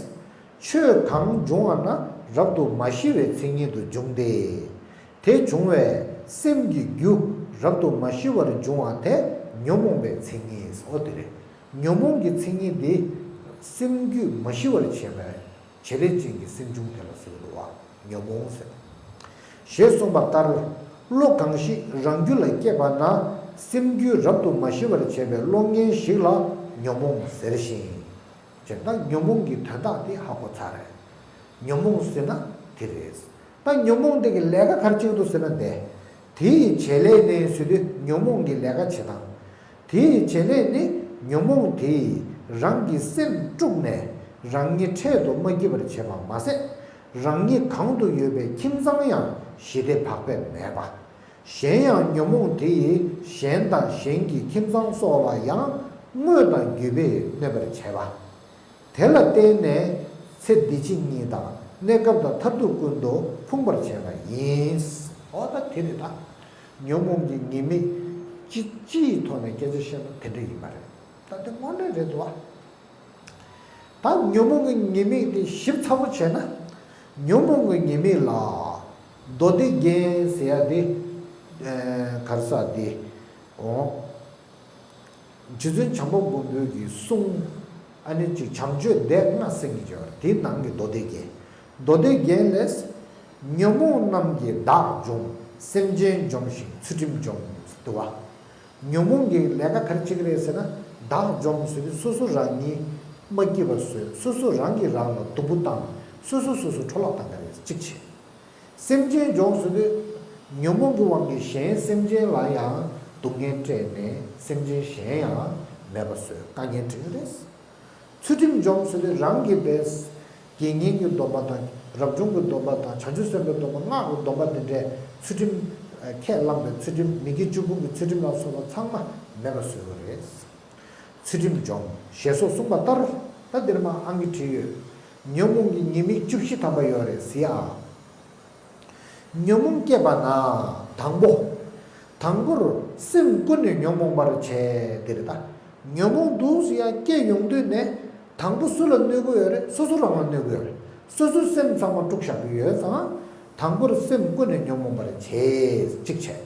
ཆོས་གང་འབྱུང་བ་ན་རབ་ཏུ་མ་ཞི་བའི་མཚན་ཉིད་དུ་འབྱུང་སྟེ། དེ་བྱུང་བས་སེམས་ཀྱི་རྒྱུ་རབ་ཏུ་མ་ཞི་བར་འབྱུང་བ་དེ་ཉོན་མོངས་པའི་མཚན་ཉིད། འོ་དེ་རེད། ཉོན་མོངས་ཀྱི་མཚན་ཉིད་འདི་སེམས་རྒྱུད་མ་ཞི་བར་བྱེད་པའི་བྱེད་ལས་ཅན་གྱི་སེམས་བྱུང་དེ་ལ་ཟེར་གྱི་འདུག་བ། ཉོན་མོངས་ཟེར། ཞེས་གསུངས་པ་ལྟར། བློ་གང་ཞིག་རང་རྒྱུད་ལ་སྐྱེས་པ་ན་སེམས་རྒྱུད་རབ་ཏུ་མ་ཞི་བར་བྱེད་པའི་བློ་ངན་ཞིག་ལ་ཉོན་མོངས་ཟེར་ཞིང་། ཅེས་ད་ཉོན་མོངས་ཀྱི་དོན་དག་དེ་ཧ་གོ་ཚར་རེད། ཉོན་མོངས་ཟེར་ན་དེ་རེད། ད་ཉོན་མོངས་དེ་གི་ལས་ཀ་ག་རེ་བྱེད་ཀྱི་འདུག་ཟེར་ན་དེ། དེའི་བྱེད་ལས་ནི་ཟེར་དུས་ཉོན་མོངས་ཀྱི་ལས་ཀ་བྱེད་སྟངས། དེའི་བྱེད་ལས་ནི་ཉོན་མོངས་དེས་རང་གི་སེམས་དཀྲུགས་ནས་རང་ཉིད་འཕྲལ་དུ་མ་སྐྱིད་པར་བྱེད་པ་མ་ཟད། རང་ཉིད་གང་དུ་ཡོད་པའི་ཁྱིམ་ཚང་ཡང་ཞི་བདེ་བག་ཕེབས་མེད་པ། གཞན་ཡང་ཉོན་མོངས་དེ་ཡིས་གཞན་དང་གཞན་གྱི་ཁྱིམ་ཚང་སོགས་ལ་ཡང་དངོས་དང་བརྒྱུད་པས་གནོད་པར་བྱེད་པ། དེ་ལ་བརྟེན་ནས་ཚེ་འདི་ཕྱི་གཉིས་དང་གནས་སྐབས་དང་མཐར་ཐུག་ཀུན་ཏུ་ཕུང་བར་བྱེད་པ་ཡིན། འོ་ད་དེ་རེད་ད། ཉོན་མོངས་ཀྱི་ཉེས་དམིགས་ཅི་ཅིའི་ཐོག་ནས་སྐད་ཆ་བཤད་ན་དེ་འདྲ་ཡིན་པ་རེད། ད་དེ་དངོས་གནས་རེད་འདུག་བ། ད་ཉོན་མོངས་ཀྱི་ཉེས་དམིགས་དེ་ཞིབ་ཚགས་པོ་བྱས་ན། ཉོན་མོངས་ཀྱི་ཉེས་དམིགས་ལ་མདོ་སྡེ་རྒྱན་ཟེར་ཡ་དེ། ཨ། ག་རེ་ཟེར་དེ། འོ། རྗེ་བཙུན་བྱམས་པ་མགོན་པོའི་གི་གསུང་། ཨ་ནི་ཅིག་བྱམས་ཆོས་སྡེ་ལྔ་ཟེར་གྱི་ཡོད་རེད། དེའི་ནང་གི་མདོ་སྡེ་རྒྱན། མདོ་སྡེ་རྒྱན་ལས། ཉོན་མོངས་རྣམས་ཀྱིས་བདག་འཇོམས། སེམས་ཅན་འཇོམས་ཤིང་ཚུལ་ཁྲིམས་འཇོམས། འདུག་བ། ཉོན་མོངས་ཀྱི་ལས་ཀ་ག་རེ་བྱེད་ཀྱི་རེད་ཟེར་ན། བདག་འཇོམས་ཟེར་དུས་སོ་སོ་རང་ཉིད་མ་སྐྱིད་པ་བཟོས། སོ་སོ་རང་གིས་རང་ལ་སྡུག་པོ་བཏང་། སོ་སོ་སོ་སོ་འཕྲོ་བརླག་བཏང་གི་རེད། གཅིག་བྱས། སེམས་ཅན་འཇོམས་ཟེར་དུས། ཉོན་མོངས་ཀྱི་དབང་གིས་གཞན་སེམས་ཅན་ལ་ཡང་སྡུག་བསྔལ་སྤྲད་ནས་སེམས་ཅན་གཞན་ཡང་མེད་པ་བཟོས། དཀའ་ངལ་འཕྲད་ཀྱི་རེད། ཚུལ་ཁྲིམས་འཇོམས་ཟེར་དུས་རང་གིས་བས། དགེ་བསྙེན་གྱི་སྡོམ་པ་དང་རབ་བྱུང་གི་སྡོམ་པ་དང་བྱང་ཆུབ་སེམས་དཔའི་སྡོམ་པ། སྔགས་ཀྱི་སྡོམ་པ་དེ་འདྲའི་ཚུལ་ཁྲིམས་ཁས་བླངས་པའི་ཚུལ་ཁྲིམས། མི་དགེ་བཅུ་སྤོང་གི་ཚུལ་ཁྲིམས་ལ་སོགས་པ་ཚང་མ་མེད་པ་བཟོས་པ་རེད། ཚུལ་ཁྲིམས་འཇོམས་ཞེས་སོགས་གསུངས་པ་ལྟར། ད་འདིར་མ་ཨང་ཀི་བྲིས་ཡོད། ཉོན་མོངས་ཀྱི་ཉེས་དམིགས་བཅུ་བཞི་ཐམ་པ་ཡོད་རེད་ཟེར་ཨ། ཉོན་མོངས་སྐྱེས་པ་ན། དང་པོ། དང་པོར་སེམས་ཀུན་ནས་ཉོན་མོངས་པར་བྱེད། དེ་རེད་ད། ཉོན་མོངས་འདུག་ཟེར་ཡ་སྐྱེ་ཡོང་དུས་ནས། དང་པོ་སུ་ལ་གནོད་ཀྱི་ཡོད་རེད། སོ་སོ་རང་ལ་གནོད་ཀྱི་ཡོད་རེད། སོ་སོའི་སེམས་ཚང་མ་དཀྲུགས་བཞག་གི་ཡོད་ཙང་། དང་པོར་སེམས་ཀུན་ནས་ཉོན་མོངས་པར་བྱེད། གཅིག་བྱས།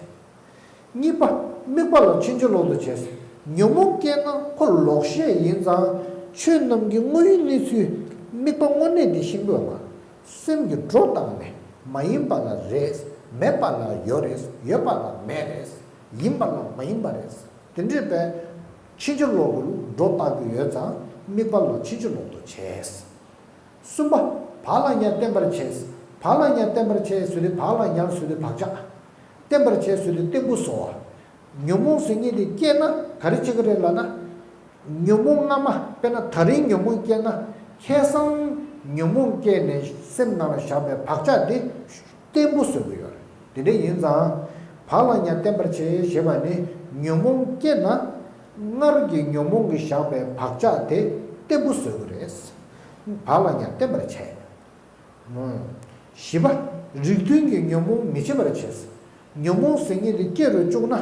གཉིས་པ། དམིགས་པ་ལ་ཕྱིན་ཅི་ལོག་ཏུ་བྱེད། ཉོན་མོངས་སྐྱེས་ན་ཁོ་ལོག་ཤེས་ཡིན་ཙང་། ཆོས་རྣམས་ཀྱི་དངོས་ཡུལ་གནས་ཚུལ་དམིགས་པ་དངོས་གནས་དེ་ཤེས་དགོས་པ། སེམས་ཀྱིས་སྒྲོ་བཏགས་ནས་མ་ཡིན་པ་ལ་རེད། མེད་པ་ལ་ཡོད་རེད། ཡོད་པ་ལ་མེད་རེད། ཡིན་པ་ལ་མ་ཡིན་པ་རེད། དེ་འདྲས་པས་ཕྱིན་ཅི་ལོག་གི་སྒྲོ་བཏགས་ཀྱི་ཡོད་ཙང་དམིགས་པ་ལ་ཕྱིན་ཅི་ལོག་ཏུ་བྱས། གསུམ་པ། བག་ལ་ཉལ་བརྟན་པར་བྱས། བག་ལ་ཉལ་བརྟན་པར་བྱས་ཟེར་དུས་བག་ལ་ཉལ་ཟེར་དུས་བག་ཆགས། བརྟན་པར་བྱས་ཟེར་དུས་བརྟན་པོ་བཟོ་བ། ཉོན་མོངས་ཟེར་མཁན་དེ་སྐྱེས་ན་ག་རེ་བྱེད་ཀྱི་རེད་ལབ་ན། ཉོན་མོངས་སྔ་མ། དཔེར་ན་ད་རིང་ཉོན་མོངས་སྐྱེས་ན་ཁ་སང་ཉོན་མོངས་སྐྱེས་ནས་སེམས་ནང་ལ་བཞག་པའི་བག་ཆགས་དེ་བརྟན་པོ་བཟོ་གི་ཡོད་རེད། དེ་འདྲ་ཡིན་ཙང་བག་ལ་ཉལ་བརྟན་པར་བྱེད་ཞེས་པ་ནི་ཉོན་མོངས་སྐྱེས་ན་སྔར་གྱི་ཉོན་མོངས་ཀྱིས་བཞག་པའི་བག་ཆགས་དེ་བརྟན་པོ་བཟོ་གི་རེད། བག་ལ་ཉལ་བརྟན་པར་བྱེད། བཞི་པ། རིགས་མཐུན་གྱི་ཉོན་མོངས་མི་བྱེད་པར་བྱེད། ཉོན་མོངས་ཟེར་མཁན་དེ་སྐྱེ་རུ་བཅུག་ན།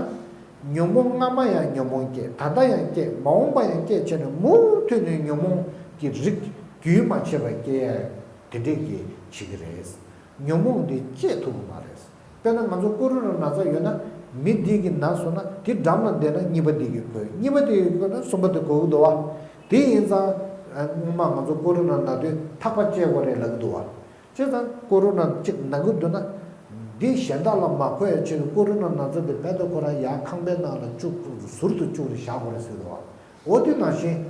ཉོན་མོངས་སྔ་མ་ཡང་ཉོན་མོངས་སྐྱེ། ད་ལྟ་ཡང་སྐྱེ། མ་འོངས་པ་ཡང་སྐྱེ་བྱས་ནས་མུ་མཐུད་ནས་ཉོན་མོངས་ཀྱི་རིགས་རྒྱུན་མ་ཆད་པར་སྐྱེ་ཡ་དེ་འདྲས་ཀྱི་བྱེད་ཀྱི་རེད། ཉོན་མོངས་འདི་བཅད་ཐུབ་ཀྱི་མ་རེད། དཔེར་ན་ང་ཚོ་ཀོ་རོ་ན་ན་ཚ་ཡོད་ན་མི་འདི་གིས་ན་སོང་ན་དེ་འགྲམ་ལ་བསྡད་ན་གཉིས་པ་འདི་གིས་འགོས། གཉིས་པ་འདི་གིས་འགོས་ན་གསུམ་པ་འདི་འགོ་གི་འདུག་བ། དེ་ཡིན་ཙང་སྔོན་མ་ང་ཚོ་ཀོ་རོ་ན་ན་དུས་ཐག་པ་བཅད་དགོས་རེད་ལབ་ཀྱི་འདུག་བ། བྱས་ཙང་ཀོ་རོ་ན་གཅིག་ན་གི་འདུག་ན། འདི་གཞན་དག་ལ་མ་འགོས་ཡ་ཆེད་དུ་ཀོ་རོ་ན་ན་ཚ་འདི་རྦད་དེ་ཁོ་རང་ཡར་ཁང་པའི་ནང་ལ་བཅུག་ཟུར་དུ་བཅུག་རེ་བཞག་དགོས་རེད་ཟེར་འདུག་བ། འོ་དེ་ནང་བཞིན།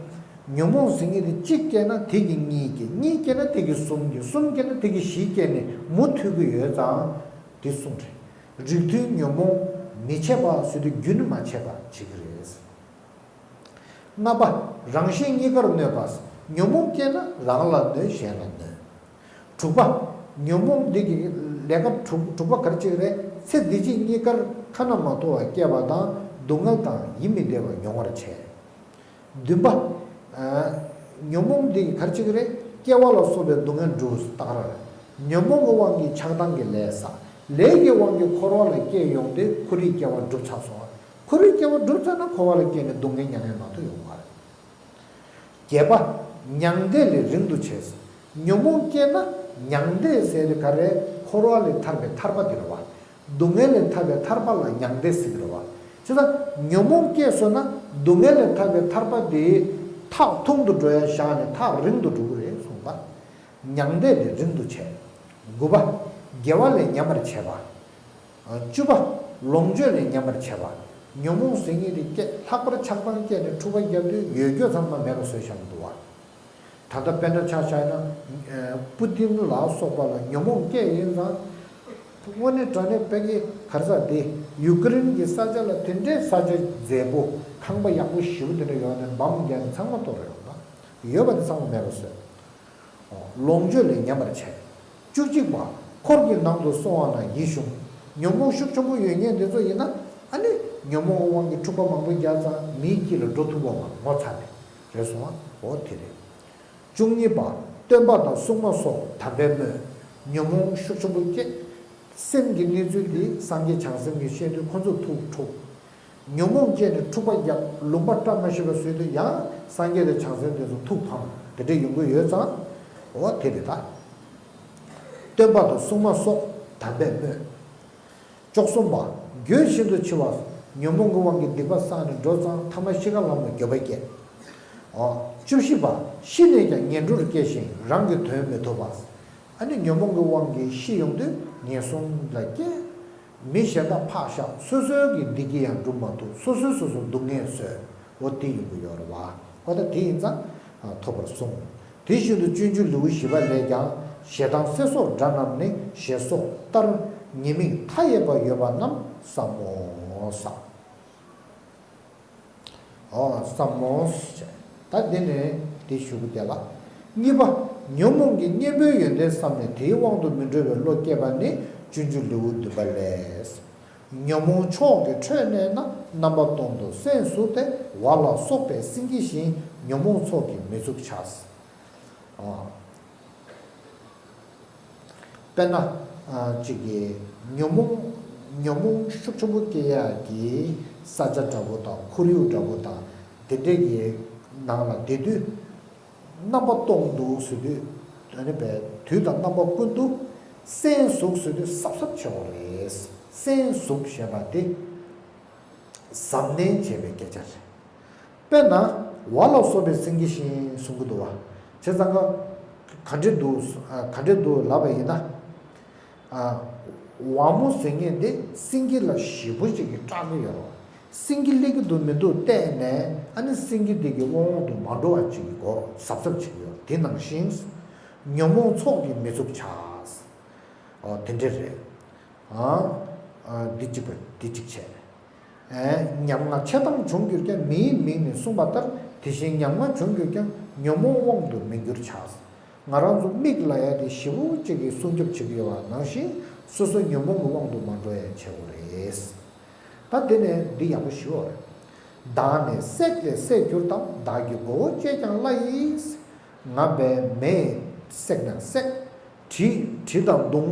ཉོན་མོངས་ཟེར་མཁན་དེ་གཅིག་སྐྱེས་ན་དེ་གི་གཉིས་སྐྱེ། གཉིས་སྐྱེས་ན་དེ་གི་གསུམ་སྐྱེ། གསུམ་སྐྱེས་ན་དེ་གི་བཞི་སྐྱེས་ནས་མུ་མཐུད་ཀྱི་ཡོད་ཙང་། དེ་གསུངས་རེད། རིགས་མཐུན་ཉོན་མོངས་མི་བྱེད་པ་ཟེར་དུས་རྒྱུན་མ་ཆད་པ་བྱེད་ཀྱི་རེད། ལྔ་པ། རང་གཞན་གཉིས་ཀར་གནོད་པ། ཉོན་མོངས་སྐྱེས་ན་རང་ལ་གནོད་གཞན་ལ་གནོད། དྲུག་པ། ཉོན་མོངས་འདི་གི་ལས་ཀ་དྲུག་དྲུག་པ་ག་རེ་བྱེད་ཀྱི་རེད། ཚེ་འདི་ཕྱི་གཉིས་ཀར་ཁ་ན་མ་ཐོ་བ་སྐྱེ་བ་དང་སྡུག་བསྔལ་དང་ཡིད་མི་བདེ་བ་མྱོང་བར་བྱེད། བདུན་པ། ཉོན་མོངས་འདི་ག་རེ་བྱེད་ཀྱི་རེད། སྐྱེ་བ་ལ་སོགས་པའི་སྡུག་བསྔལ་འགྲོ་སྟག་ར། ཉོན་མོངས་ཀྱི་དབང་གིས་ཆགས་སྡང་གི་ལས་བསགས། ལས་ཀྱི་དབང་གིས་འཁོར་བ་ལ་སྐྱེས་ཡོང་སྟེ་འཁོར་བའི་སྐྱེ་བ་འགྲུབ་ཚར་སོང་། འཁོར་བའི་སྐྱེ་བ་འགྲུབ་ཚར་ན་འཁོར་བ་ལ་སྐྱེས་ནས་སྡུག་བསྔལ་མྱང་ཡ་མ་གཏོགས་ཡོང་མ་རེད། བརྒྱད་པ། མྱང་འདས་ལས་རིང་དུ་བྱས། ཉོན་མོངས་སྐྱེས་ན་མྱང་འདས་ཟེར་དེ་ག་རེ། འཁོར་བ་ལས་ཐར་པའི་ཐར་པ་དེ་རེད་བ། སྡུག་བསྔལ་ལས་ཐར་པའི་ཐར་པ་ལ་མྱང་འདས་ཟེར་གི་རེད་བ། བྱས་ཙང་ཉོན་མོངས་སྐྱེས་སོང་ན་སྡུག་བསྔལ་ལས་ཐར་པའི་ཐར་པ་དེ་ཐག་ཐུང་དུ་འགྲོ་ཡ་བཞག་ནས་ཐག་རིང་དུ་འགྲོ་གི་རེད་གསུངས་པ། མྱང་འདས་ལས་རིང་དུ་བྱས། དགུ་པ། དགེ་བ་ལས་ཉམས་པར་བྱེད་པ། བཅུ་པ། ལོངས་སྤྱོད་ལས་ཉམས་པར་བྱེད་པ། ཉོན་མོངས་ཟེར་མཁན་དེ་སྐྱེ་ལྷག་པར་ཆགས་སྡང་སྐྱེས་ནས་འཁྲུག་པ་བརྒྱབ་དུས་ཡོད་རྒུ་ཚང་མ་མེད་པ་བཟོས་བཞག་གི་འདུག་བ། ད་ལྟ་དཔེར་ན་ཆ་བཞག་ན། པུ་ཏིན་ལ་སོགས་པ་ལ་ཉོན་མོངས་སྐྱེས་ཡིན་ཙང་། དངོས་གནས་དྲང་གནས་དཔེ་གི་ག་རེ་ཟེར་དེ། ཡུ་ཀེ་རེན་གྱི་ས་ཆ་ལ་དེ་འདྲའི་ས་ཆ་མཛེས་པོ་ཁང་པ་ཡག་པོ་ཞེ་པོ་དེ་འདྲ་ཡོད་ནས་འབམ་རྒྱག་ནས་ཚང་མ་གཏོར་ཡོང་ད། ཡོད་པ་དེ་ཚང་མ་མེད་པ་བཟོས། ལོངས་སྤྱོད་ལས་ཉམས་པར་བྱེད། བཅུ་གཅིག་པ། འཁོར་གྱི་ནང་དུ་སོང་བ་ན་ཡིད་གཞུངས། ཉོན་མོངས་ཤུགས་ཆེན་པོ་ཡོད་མཁན་དེ་ཚོ་ཡིན་ན། ཨ་ནི་ཉོན་མོངས་དབང་གིས་འཁྲུག་པ་མང་པོ་རྒྱག་ཙང་མིའི་དཀྱིལ་ལ་འགྲོ་ཐུབ་པ་མ་ངོ་ཚ་ནས་རེད་སོང་བ། འོ་དེ་རེད། བཅུ་གཉིས་པ། སྟོན་པ་དང་སྲུང་མ་སོགས་དམ་པས་སྨོད། ཉོན་མོངས་ཤུགས་ཆེན་པོ་སྐྱེ། སེམས་ཀྱི་གནས་ཚུལ་འདི་སངས་རྒྱས་བྱང་སེམས་ཀྱིས་ཤེས་དུས་ཁོ་ཚོ་ཐུགས་འཁྲུགས། ཉོན་མོངས་སྐྱེས་ནས་འཁྲུག་པ་བརྒྱབ། ལུང་པ་བཀྲ་མ་ཤིས་པ་བཟོས་དུས་ཡང་སངས་རྒྱས་དང་བྱང་སེམས་དེ་ཚོ་ཐུགས་ཕམ། དེ་འདྲ་ཡོང་གི་ཡོད་ཙང་། འོ་དེ་རེད་ད། སྟོན་པ་དང་སྲུང་མ་སོགས་དམ་པས་སྨོད། བཅུ་གསུམ་པ། འགྱོད་ཤིན་ཏུ་ཆེ་བ། ཉོན་མོངས་ཀྱི་དབང་གིས་སྡིག་པ་བསགས་ནས་འགྲོ་ཙང་ཐ་མ་ཤི་ཁ་ལ་མོ་འགྱོད་པ་སྐྱེ། འོ། བཅུ་བཞི་པ། ཤི་ནས་ཀྱང་ངན་འགྲོར་སྐྱེ་ཞིང་རང་གི་དོན་མི་ཐོབ་པ། ཨ་ནི་ཉོན་མོངས་ཀྱི་དབང་གིས་ཤི་ཡོང་དུས་ངན་སོང་ལ་སྐྱེ། མི་གཞན་དག་ཕར་བཞག་སོ་སོའི་གི་བདེ་སྐྱིད་ཡང་སྒྲུབ་མ་ཐུབ། སོ་སོས་སོ་སོར་སྡུག་བསྔལ་བཟོས། འོ་དེ་ཡོང་གི་ཡོད་རེད་བ། འོ་ད་དེ་ཡིན་ཙང་ཐོབ་པར་གསུངས། དེ་བཞིན་དུ་སྤྱོད་འཇུག་ལེའུ་བཞི་པ་ལས་ཀྱང་ཞེ་སྡང་སེལ་སོགས་སྒྲ་རྣམས་ནི་ཞེས་སོགས་ལྟར་ཉེས་དམིགས་མཐའ་ཡས་པ་ཡོད་པ་རྣམས་བསམ་མོ་ས། ཨོ་བསམ་མོ། ད་འདི་ནས་འདི་ཞུ་གི་བསྡད་ལ། གཉིས་པ། ཉོན་མོངས་ཀྱི་གཉེན་པོའི་ཡོན་ཏན་བསམས་ནས་དེའི་དབང་དུ་མི་འགྲོ་བའི་བློ་སྐྱེས་པ་ནི་སྤྱོད་འཇུག་ལེའུ་བདུན་པ་ལས། ཉོན་མོངས་ཕྱོགས་ཀྱི་ཁྲོད་གནས་ན་རྣམ་པ་སྟོང་དུ་སེམས་ཟུག་སྟེ་ཝ་ལ་སོགས་པས་སེང་གེ་བཞིན་ཉོན་མོངས་ཚོགས་ཀྱིས་མི་ཚུགས་བྱ། དཔེར་ན། གཅིག་གིས་ཉོན་མོངས་ཉོན་མོངས་ཤུགས་ཆེན་པོ་སྐྱེ་ཡག་གི་ས་ཆ་འདྲ་པོ་དང་ཁོར་ཡུག་འདྲ་པོ་དང་དེ་འདྲས་ཀྱི་ནང་ལ་བསྡད་དུས། རྣམ་པ་སྟོང་དུ་ཟེར་དུས། ཨ་ནི་བས་དུས་དང་རྣམ་པ་ཀུན་ཏུ་སེམས་ཟུག་ཟེར་དུས་གཟབ་གཟབ་བྱེད་དགོས་རེད། སེམས་ཟུག་ཞེས་པ་དེ་གཟབ་ནན་བྱེད་པའི་སྐད་ཆ་རེད། དཔེར་ན་ཝ་ལ་སོགས་པའི་སེང་གེ་བཞིན་གསུང་གི་འདུག་བ། བྱས་ཙང་ཀ་ག་འདྲས་འདུག་ག་འདྲས་འདུག་ལབ་པ་ཡིན་ན། ཝ་མོ་ཟེར་མཁན་དེ་སེང་གེ་ལ་ཞེ་པོ་ཅིག་གིས་སྐྲག་གི་ཡོད་རེད། སེང་གེ་སླེབས་ཀྱི་འདུག་མི་འདུག་བལྟས་ནས་ཨ་ནི་སེང་གེ་དེ་གི་དབང་འོག་ཏུ་མ་འགྲོ་བ་ཅིག་གི་སྐོར་གཟབ་གཟབ་བྱེད་ཀྱི་ཡོད་རེད། དེ་ནང་བཞིན་ཉོན་མོངས་ཚོགས་ཀྱིས་མི་ཚུགས་བྱ། ཨོ་དེ་འདྲས་རེད། ཨ། འདི་གཅིག་པ་འདི་གཅིག་བྱས། ཉམ་ང་ཆེ་ཐང་བྱུང་གྱུར་ཀྱང་མིའི་མིང་ནས་གསུངས་པ་ལྟར་ དེ་བཞིན་ཉམ་ང་བྱུང་གྱུར་ཀྱང་། ཉོན་མོངས་དབང་དུ་མི་འགྱུར་བྱ། ང་རང་ཚོ་མིག་ལ་ཡ་དེ་ཞེ་པོ་ཅིག་གིས་སྲུང་སྐྱོབ་བྱེད་ཀྱི་ཡོད་པ་ནང་བཞིན། སོ་སོ་ཉོན་མོངས་ཀྱི་དབང་དུ་མ་འགྲོ་ཡ་བྱེད་དགོས་རེད། ད་དེ་ནས་འདི་ཡག་པོ་ཞུ་བ་རེད། བདག་ནི་བསྲེགས་ཏེ་བསད་གྱུར་ཏམ། བདག་གི་མགོ་བོ་བཅད་ཀྱང་བླའི། ང་བས་མེ་བསྲེགས་ན་བསྲེགས། གྲི་གྲི་དང་མདུང་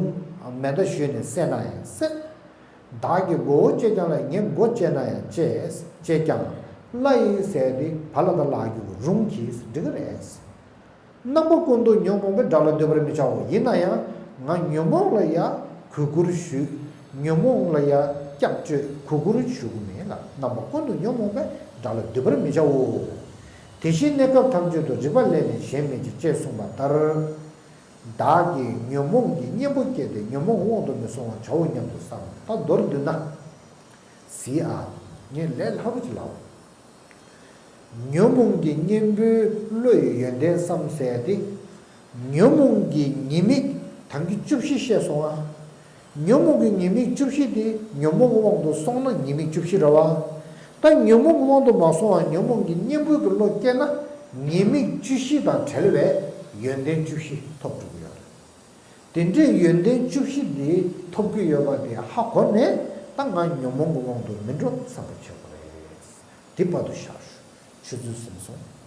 མེ་མདའ་གཞུས་ནས་བསད་ན་ཡང་བསད། བདག་གི་མགོ་བོ་བཅད་ཀྱང་བླའི། ངའི་མགོ་བཅད་ན་ཡང་བཅད་བཅད་ཀྱང་བླའི་ཟེར་ཏེ་བ་ལ་ད་བླ་རྒྱུ་རུང་གིས་འགྲིག་གི་རེད། རྣམ་པ་ཀུན་ཏུ་ཉོན་མོངས་པའི། དགྲ་ལ་འདུད་པར་མི་བྱའོ། ཡིན་ན་ཡང་ང་ཉོན་མོངས་ལ་ཡ་གུས་བཀུར་ཞུ། ཉོན་མོངས་ལ་ཡ་སྐྱབས་བཅོལ་གུས་བཀུར་ཞུ་གི་མེད་ལ། རྣམ་པ་ཀུན་ཏུ་ཉོན་མོངས་པའི། དགྲ་ལ་འདུད་པར་མི་བྱའོ། དེ་བཞིན་གནས་སྐབས་ཐམས་ཅད་དུ། རིག་པ་ལས་ནི་གཞན་མི་བྱེད། ཅེས་གསུངས་པ་ལྟར། བདག་གིས་ཉོན་མོངས་ཀྱི་གཉེན་པོ་བསྐྱེད་དེ། ཉོན་མོངས་དབང་དུ་མི་སོང་བར་བྱའོ་སྙམ་དུ་བསམ། ད་མདོར་བསྡུས་ན། གཟིགས་ཨ། ངས་ལས་སླ་པོ་ཅིག་ལབ། ཉོན་མོངས་ཀྱི་གཉེན་པོའི་བློ་ཡི་ཡོན་ཏན་བསམ་ཟེར་ཏེ། ཉོན་མོངས་ཀྱི་ཉེས་དམིགས་ད་གིན་བཅུ་བཞི་བཤད་སོང་ཨ། ཉོན་མོངས་ཀྱི་ཉེས་དམིགས་བཅུ་བཞི་དེ་ཉོན་མོངས་ཀྱི་དབང་དུ་སོང་ན་ཉེས་དམིགས་བཅུ་བཞི་རེད་བ། ད་ཉོན་མོངས་ཀྱི་དབང་དུ་མ་སོང་བ་ཉོན་མོངས་ཀྱི་གཉེན་པོའི་གི་བློ་སྐྱེས་ན། ཉེས་དམིགས་བཅུ་བཞི་དང་བྲལ་བའི་ཡོན་ཏན་བཅུ་བཞི་ཐོབ་འགྲོ་གི་ཡོད་རེད། དེ་འདྲའི་ཡོན་ཏན་བཅུ་བཞི་འདི་ཐོབ་ཀྱི་ཡོད་པ་དེ་ཧ་གོ་ནས། ད་ང་ཉོན་མོངས་ཀྱི་དབང་དུ་མི་འགྲོ་བསམ་པ་བྱེད་དགོས་རེད། དེ་བར་དུ་བཞག་ཞུ། ཆུ་ཚོད་ཟིན་སོང་།